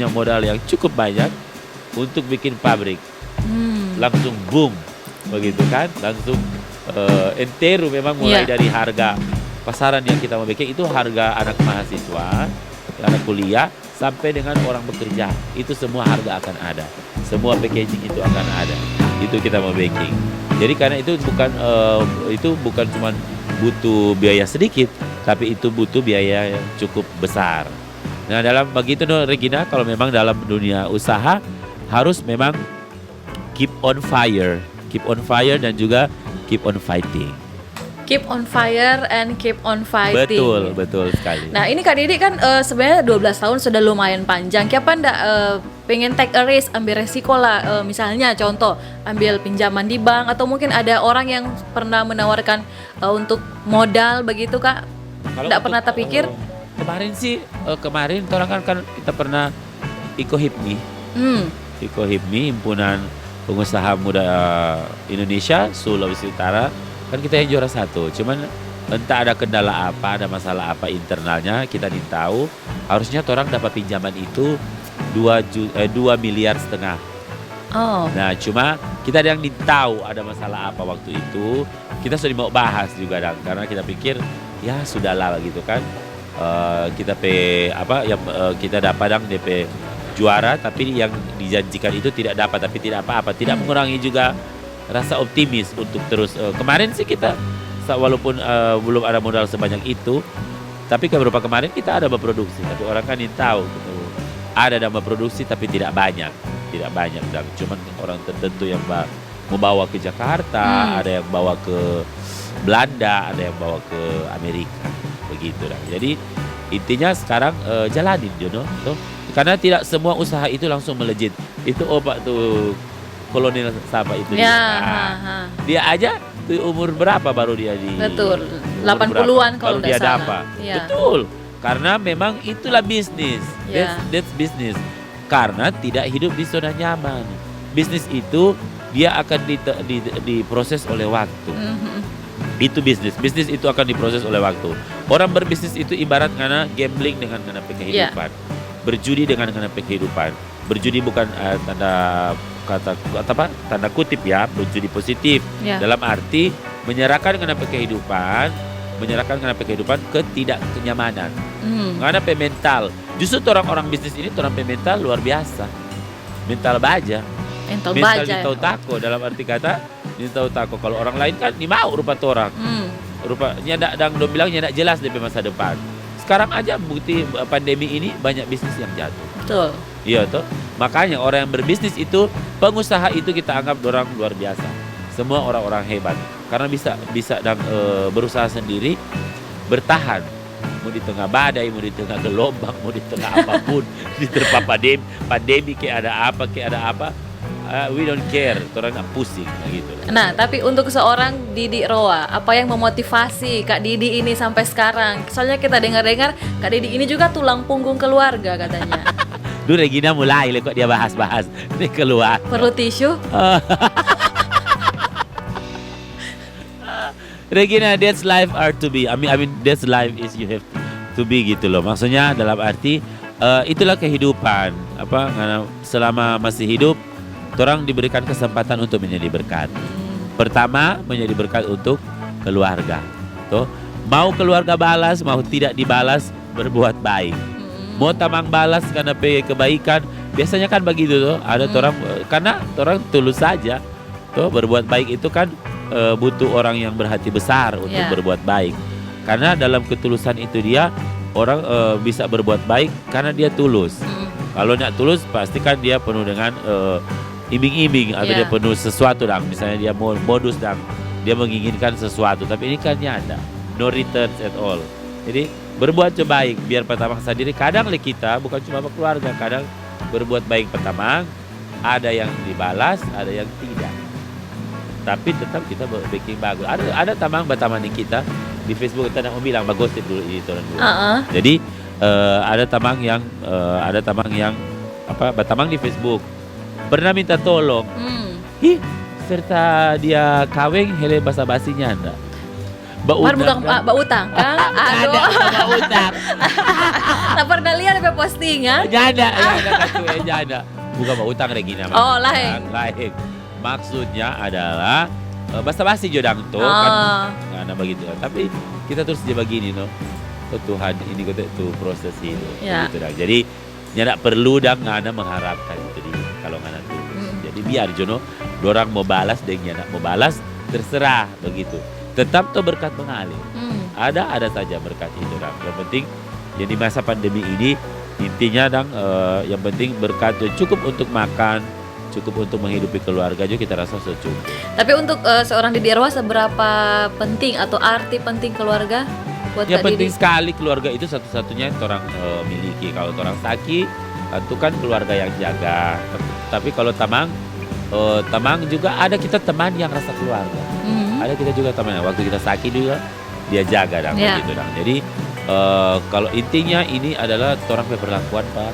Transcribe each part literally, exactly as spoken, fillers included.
modal yang cukup banyak untuk bikin pabrik. Hmm. Langsung boom, begitu kan? Langsung, eh, enteru memang mulai, iya, dari harga pasaran yang kita mau bikin itu harga anak mahasiswa, anak kuliah, sampai dengan orang bekerja. Itu semua harga akan ada. Semua packaging itu akan ada. Itu kita mau bikin. Jadi karena itu bukan, eh, itu bukan cuma butuh biaya sedikit, tapi itu butuh biaya yang cukup besar. Nah, dalam begitu no, Regina, kalau memang dalam dunia usaha harus memang keep on fire, keep on fire dan juga keep on fighting. Keep on fire and keep on fighting. Betul, betul sekali. Nah, ini Kak Didi kan, eh, sebenarnya dua belas tahun sudah lumayan panjang. Kiapa ndak, eh, pengen take a risk, ambil resiko lah. Eh, misalnya contoh, ambil pinjaman di bank atau mungkin ada orang yang pernah menawarkan, eh, untuk modal begitu, Kak? Kalau Ndak untuk, pernah terpikir? eh, kemarin sih, eh, kemarin orang kan, kan kita pernah iko hipmi. Hmm. Iko hipmi, Himpunan Pengusaha Muda Indonesia Sulawesi Utara, kan kita yang juara satu. Cuman entah ada kendala apa, ada masalah apa internalnya, kita nggak tahu. Harusnya orang dapat pinjaman itu dua ju- eh, dua miliar setengah. Oh. Nah, cuma kita ada yang nggak tahu ada masalah apa waktu itu. Kita sudah mau bahas juga, dang, karena kita pikir ya sudahlah gitu kan. Eh, kita pe apa yang, eh, kita dapat, dang, depe juara, tapi yang dijanjikan itu tidak dapat, tapi tidak apa-apa, tidak Hmm. mengurangi juga rasa optimis untuk terus. Eh, kemarin sih kita sa- walaupun, eh, belum ada modal sebanyak itu, tapi kan beberapa kemarin kita ada berproduksi, tapi orang kan yang tahu gitu. Ada yang berproduksi tapi tidak banyak, tidak banyak, dan cuman orang tertentu yang ba- mau bawa ke Jakarta, Hmm. ada yang bawa ke Belanda, ada yang bawa ke Amerika, begitu lah. Jadi intinya sekarang, eh, jalanin, you know, tuh. Karena tidak semua usaha itu langsung melejit. Itu opa tuh kolonel siapa itu? Ya, Ah, ha, ha. Dia aja tuh umur berapa baru dia di Betul. umur Delapan puluhan berapa? Kalau Baru nggak dia salah. dapat. Iya. Betul. Karena memang itulah bisnis. Ya. That's, that's business. Karena tidak hidup di zona nyaman. Bisnis itu dia akan di, di, diproses oleh waktu. Mhm. Itu bisnis. Bisnis itu akan diproses oleh waktu. Orang berbisnis itu ibarat ngana gambling dengan ngana pe kehidupan. Berjudi dengan ngana pe kehidupan. Berjudi bukan, eh, tanda kata, kata apa? Tanda kutip ya, berjudi positif. Ya. Dalam arti menyerahkan ngana pe kehidupan, menyerahkan ngana pe kehidupan ke tidak kenyamanan. Hmm. Ngana pe mental. Justru orang-orang bisnis ini orang pe mental luar biasa. Mental baja. Mental Mental baja. nintau tako, dalam arti kata nintau tako. Kalau orang lain kan ni mau rupa torang. Hmm. Rupa nyanda, dang dong bilang nyanda jelas depe masa depan. Sekarang aja bukti, eh, pandemi ini banyak bisnis yang jatuh. Betul. Iya toh. Makanya orang yang berbisnis itu, pengusaha itu kita anggap orang luar biasa. Semua orang-orang hebat karena bisa, bisa dang, eh, berusaha sendiri, bertahan. Mau di tengah badai, mau di tengah gelombang, mau di tengah apapun, di tengah pandemi, pandemi ke ada apa, ke ada apa, eh, we don't care, orang nggak pusing gitu. Nah, tapi untuk seorang Didi Roa, apa yang memotivasi Kak Didi ini sampai sekarang? Soalnya kita dengar-dengar Kak Didi ini juga tulang punggung keluarga katanya. Duh, Regina mulai le kok dia bahas-bahas. Ini keluar. Perlu tisu? Regina, that's life are to be. I mean, I mean, that's life is you have to be gitu loh. Maksudnya dalam arti, eh, itulah kehidupan. Apa, ngana selama masih hidup, orang diberikan kesempatan untuk menjadi berkat. Pertama, menjadi berkat untuk keluarga. Tuh, mau keluarga balas, mau tidak dibalas, berbuat baik. Mm-mm. Mau tamang balas karena pe kebaikan, biasanya kan begitu tuh. Ada Hmm. orang, eh, karena orang tulus saja. Tuh, berbuat baik itu kan, eh, butuh orang yang berhati besar untuk Ya. berbuat baik. Karena dalam ketulusan itu dia orang, eh, bisa berbuat baik karena dia tulus. Mm. Kalau nggak tulus, pasti kan dia penuh dengan, eh, iming-iming atau Ya. dia penuh sesuatu dong. Misalnya dia mo-, modus dong, dia menginginkan sesuatu. Tapi ini kan nyanda, no returns at all. Jadi berbuat jo baik biar pertama sendiri. Kadang le kita bukan cuma keluarga, kadang berbuat baik pertama ada yang dibalas, ada yang tidak. Tapi tetap kita be-, bikin bagus. Ada, ada tamang batamang di kita di Facebook, kita nak bilang bagosip dulu ini orang dua. Heeh. Jadi, eh, ada tamang yang, eh, ada tamang yang apa, batamang di Facebook, pernah minta tolong. Hmm. Ih, serta dia kaweng hele basa-basi nyanda. Mar bukan, ah, bautang, kang? Aduh. Ada, bukan bautang. Tak pernah lihat ada postingan. Nyanda, nyanda, katu, eh, nyanda. Bukan bautang, Regina. Oh, lain. Lain. Maksudnya adalah, eh, basa-basi jo dang to, kan? Ah. Ngana bagitu kan. Tapi kita terus dia bagini, no. Oh, Tuhan, ini kote tu proses hidup, ya, begitu dang. Jadi, nyanda perlu dang ngana mengharapkan itu di, kalau ngana tulus. Hmm. Jadi, biar jo, no, dorang mau balas deng nyanda mau balas, terserah begitu. Tetap to berkat mengalir. Hmm. Ada, ada saja berkat itu dang. Yang penting, yang di masa pandemi ini, intinya dang, eh, yang penting berkat tu cukup untuk makan, cukup untuk menghidupi keluarga juga kita rasa so cukup. Tapi untuk, eh, seorang Didi Erwa, seberapa penting atau arti penting keluarga buat Kak Didi? Ya, penting sekali, keluarga itu satu-satunya yang orang, eh, miliki. Kalau orang saki, tentu kan keluarga yang jaga. Tapi kalau tamang, eh, tamang juga ada kita teman yang rasa keluarga. Hmm. Ada kita juga teman. Waktu kita saki juga, dia jaga dang, ya, begitu dang. Jadi, eh, kalau intinya ini adalah torang pe perlakuan pa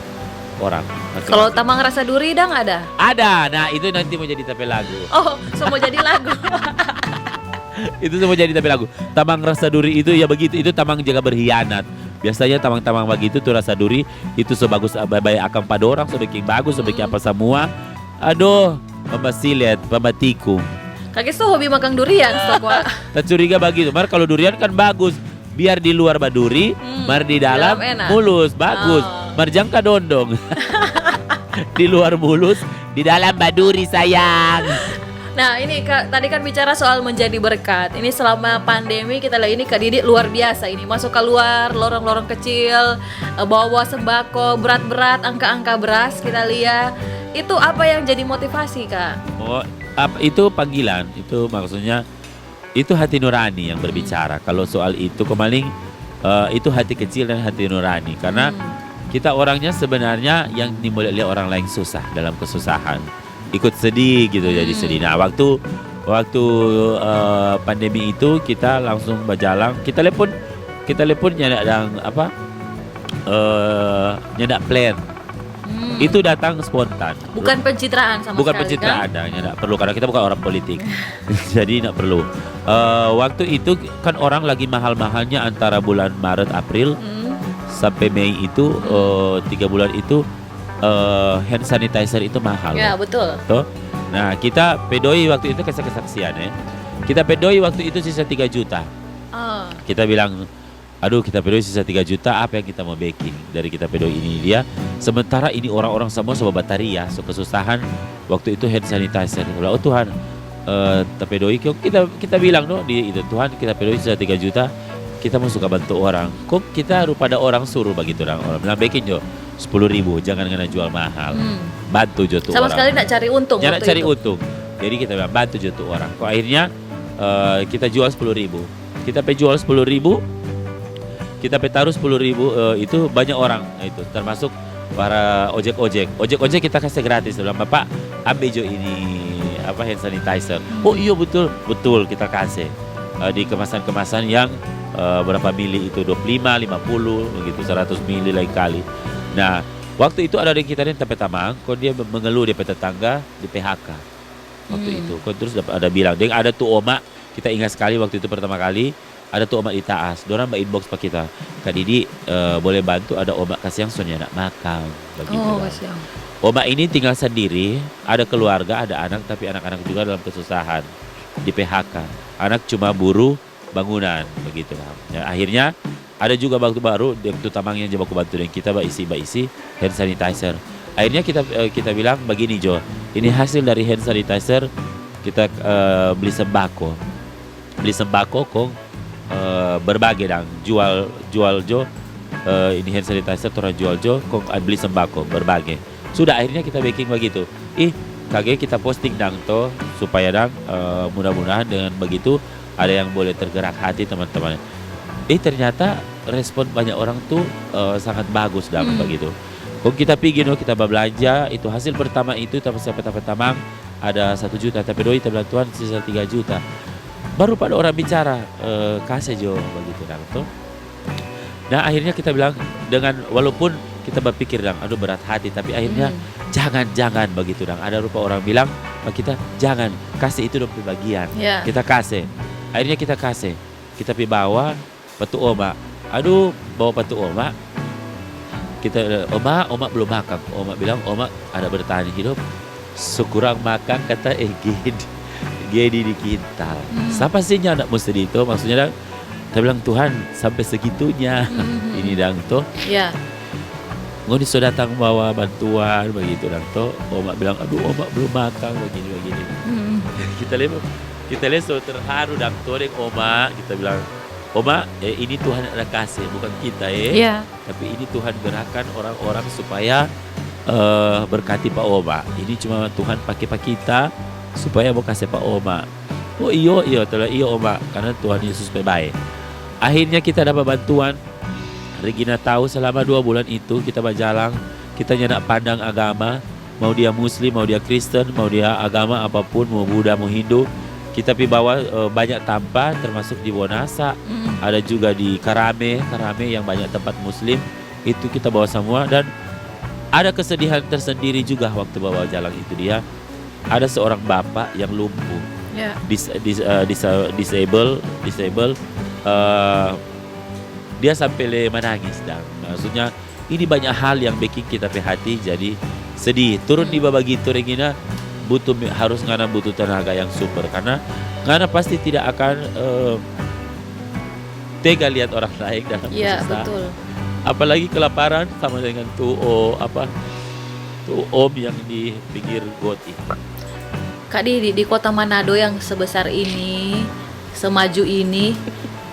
orang masing-masing. Kalau tamang rasa duri dang ada? Ada. Nah, itu nanti mau jadi ta pe lagu. Oh, so mau jadi lagu. Itu so mau jadi ta pe lagu. Tamang rasa duri itu ya begitu, itu tamang jaga berkhianat. Biasanya tamang-tamang bagitu tu rasa duri, itu so bagus, ah, bae-bae akang pa dorang, so beking bagus, so beking apa samua. Aduh, pambasilet, pambatikung. Kage so hobi makang durian, stok wa. Ta curiga bagitu. Mar kalu durian kan bagus, biar di luar baduri, mar di dalam mulus, bagus. Mar jang ka dondong. Di luar mulus, di dalam baduri, sayang. Nah, ini, Kak, tadi kan bicara soal menjadi berkat. Ini selama pandemi kita lihat ini Kak Didi luar biasa ini. Masuk keluar, lorong-lorong kecil, eh, bawa-bawa sembako, berat-berat, angka-angka beras kita lihat. Itu apa yang jadi motivasi, Kak? Oh, ap-, itu panggilan. Itu maksudnya, itu hati nurani yang berbicara. Kalau soal itu, kemaling, eh, itu hati kecil dan hati nurani. Karena kita orangnya sebenarnya yang nimbole lia orang lain susah dalam kesusahan. Ikut sedih gitu, jadi sedih. Nah, waktu, waktu, eh, pandemi itu kita langsung bajalang. Kita lepon, kita lepon nyanda dang apa, eh, nyanda plan. Hmm. Itu datang spontan. Bukan pencitraan sama sekali, kan? Bukan pencitraan, dan nyanda perlu, karena kita bukan orang politik. Jadi, nggak perlu. Eh, waktu itu kan orang lagi mahal-mahalnya antara bulan Maret, April, sampe Mei itu, eh, tiga bulan itu, eh, hand sanitizer itu mahal. Ya, betul. Toh? Nah, kita pe doi waktu itu kase kesaksian, eh. Kita pe doi waktu itu sisa tiga juta. Ah. Kita bilang, "Aduh, kita pe doi sisa tiga juta, apa yang kita mo beking dari kita pe doi ini dia? Sementara ini orang-orang samua so babataria, so kesusahan, waktu itu hand sanitizer." Kita bilang, "Oh Tuhan, eh, ta pe doi," kita, kita bilang no di itu, "Tuhan, kita pe doi sisa tiga juta, kita mo suka bantu orang." Kong kita rupa ada orang suruh bagitu dang, orang bilang, "Beking jo, sepuluh ribu, jangan ngana jual mahal. Hmm. Bantu jo tu orang." Sama sekali ndak cari untung waktu itu. Ndak cari untung. Jadi kita bilang, "Bantu jo tu orang." Kong akhirnya, eh, kita jual sepuluh ribu. Kita pe jual sepuluh ribu, kita pe taru sepuluh ribu, eh, itu banyak orang, itu termasuk para ojek-ojek. Ojek-ojek kita kase gratis, bilang, "Bapak, ambe jo ini, apa, hand sanitizer." Hmm. "Oh iyo, betul." Betul, kita kase. Eh, di kemasan-kemasan yang, eh, berapa mili itu, dua puluh lima, lima puluh, begitu, seratus mili lain kali. Nah, waktu itu ada di kita ni, ta pe tamang, kong dia mengeluh dia pe tetangga di P H K. Waktu itu. Kong terus dap-, ada bilang, deng ada tu oma, kita ingat sekali waktu itu pertama kali, ada tu oma di Taas, dorang ba-inbox pa kita, "Kak Didi, eh, boleh bantu, ada oma kasiang so nyanda makang," bagitu dang. Oma ini tinggal sendiri, ada keluarga, ada anak, tapi anak-anak juga dalam kesusahan, di P H K. Anak cuma buruh bangunan, begitu dang. Ya, akhirnya ada juga waktu baru, deng tu tamang yang ja baku bantu deng kita, baisi, baisi hand sanitizer. Akhirnya kita, eh, kita bilang bagini jo, "Ini hasil dari hand sanitizer, kita, eh, beli sembako." Beli sembako kong, eh, berbage dang, jual, jual jo, eh, ini hand sanitizer torang jual jo, kong, eh, beli sembako, berbage. Sudah, akhirnya kita beking bagitu. Ih, kage kita posting dang to, supaya dang, eh, mudah-mudahan dengan begitu ada yang boleh tergerak hati teman-teman. Ih, ternyata respon banyak orang tu, eh, sangat bagus dang begitu. Kong kita pigi no, kita bablanja, itu hasil pertama itu, tapi sampe, sampe tamang, ada satu juta, tapi doi ta bilang, "Tuhan, sisa tiga juta." Baru pada orang bicara, eh, "Kase jo," bagitu dang to. Nah, akhirnya kita bilang dengan, walaupun kita bapikir dang, "Aduh, berat hati," tapi akhirnya, "Jangan, jangan," bagitu dang. Ada rupa orang bilang pa kita, "Jangan, kase itu dong pe bagian." Ya. Kita kase. Akhirnya kita kase. Kita pi bawa pa tu oma. Aduh, bawa pa tu oma. Kita, "Oma, oma belum makang." Oma bilang, "Oma ada bertahan hidup. So kurang makang," kata, eh, gedi, gedi di kintal. Hmm. Sapa sih nyanda mo sedih to? Maksudnya dang, kita bilang, "Tuhan, sampai segitunya." Hmm. Ini dang to. Ya. Ngoni so datang bawa bantuan, begitu dang to. Oma bilang, "Aduh, oma belum makang," begini, begini. Hmm. Kita lihat, kita lihat so terharu dang to deng oma. Kita bilang, "Oma, eh, ini Tuhan ada kasih, bukan kita, eh. Ya. Tapi ini Tuhan gerakan orang-orang supaya, eh, berkati pa oma. Ini cuma Tuhan pake pa kita supaya mo kase pa oma." "Oh, iyo, iyo," tela, "iyo, oma, karena Tuhan Yesus pe bae." Akhirnya kita dapat bantuan. Regina tahu selama dua bulan itu kita bajalang, kita nyanda pandang agama, mau dia Muslim, mau dia Kristen, mau dia agama apapun, mau Buddha, mau Hindu, kita pi bawa, eh, banyak tampa, termasuk di Bonasa, hmm, ada juga di Karame, Karame yang banyak tempat Muslim, itu kita bawa semua. Dan ada kesedihan tersendiri juga waktu bawa jalang itu dia. Ada seorang bapak yang lumpuh. Ya. Dis-, dis-, eh, disa-, disable, disable, eh, dia sampe le manangis dang. Maksudnya, ini banyak hal yang beking kita pe hati jadi sedih. Turun di, hmm, babagitu, Regina, butuh me-, harus ngana butuh tenaga yang super. Karena ngana pasti tidak akan, eh, tega lihat orang lain dalam, ya, kesusahan. Betul. Apalagi kelaparan sama dengan tu, o-, apa, tu om yang di pinggir got itu. Kak Didi, di kota Manado yang sebesar ini, semaju ini,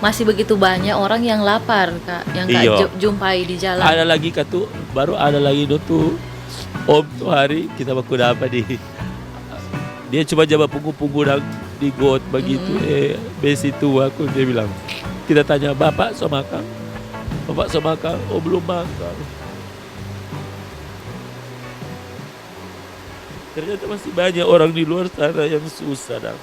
masih begitu banyak orang yang lapar, Kak, yang Kak, iyo, ju-, jumpai di jalan. Ada lagi, Kak, tu, baru ada lagi do tu om tu hari kita baku dapa di, dia cuma ja bapunggu-punggu dang di got bagitu, mm-mm, eh, besi tu aku, dia bilang, kita tanya, "Bapak so makang? Bapak so makang?" "Oh, belum makang." Ternyata masih banyak orang di luar sana yang susah, dang.